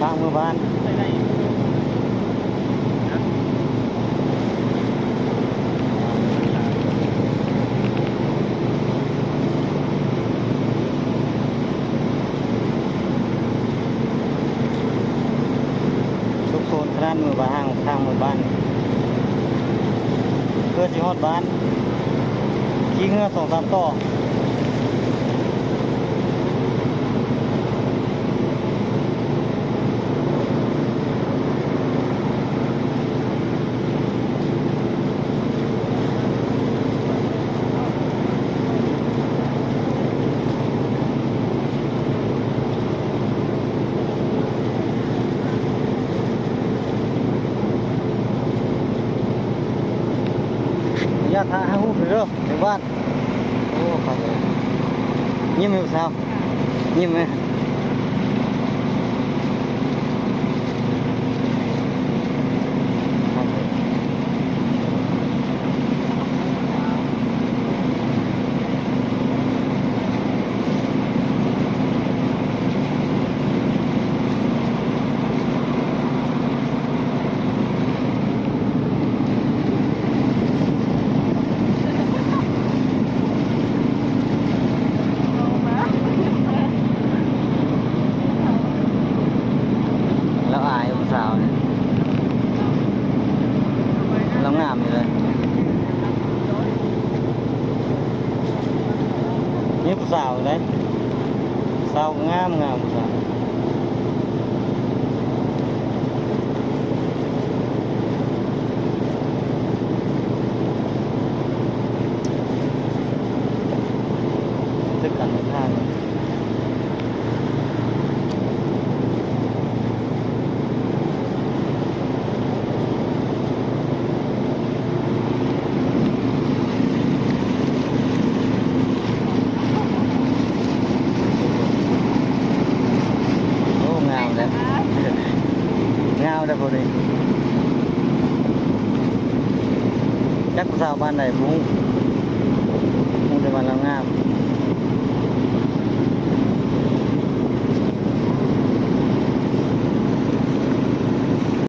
ທາງເມືອບ້ານ ທຸກໂຊນຂະໜາດເມືອບ້ານ ທາງ ທາງເມືອບ້ານ ເພື່ອຊິຮອດບ້ານ ຂີ່ເຮືອສອງສາມຕໍ່. ຢ່າຖ່າຍຮູບເດີ ເດີບ້ານ. ໂອ້ ຂໍໂທດ ຍິ້ມໃຫ້ຜູ້ສາວ ຍິ້ມແມ່. ລາວອາຍຜູ້ສາວນີ້ ລາວງາມຢູ່ເລີຍ. ນີ້ຜູ້ສາວເດ້ ສາວງາມງາມ ຜູ້ສາວ. ໂອ້ ງາມເດ້ ງາມເດ້ຜູ້ນີ້ ຈັກຜູ້ສາວບ້ານໃດບໍ່ຮູ້.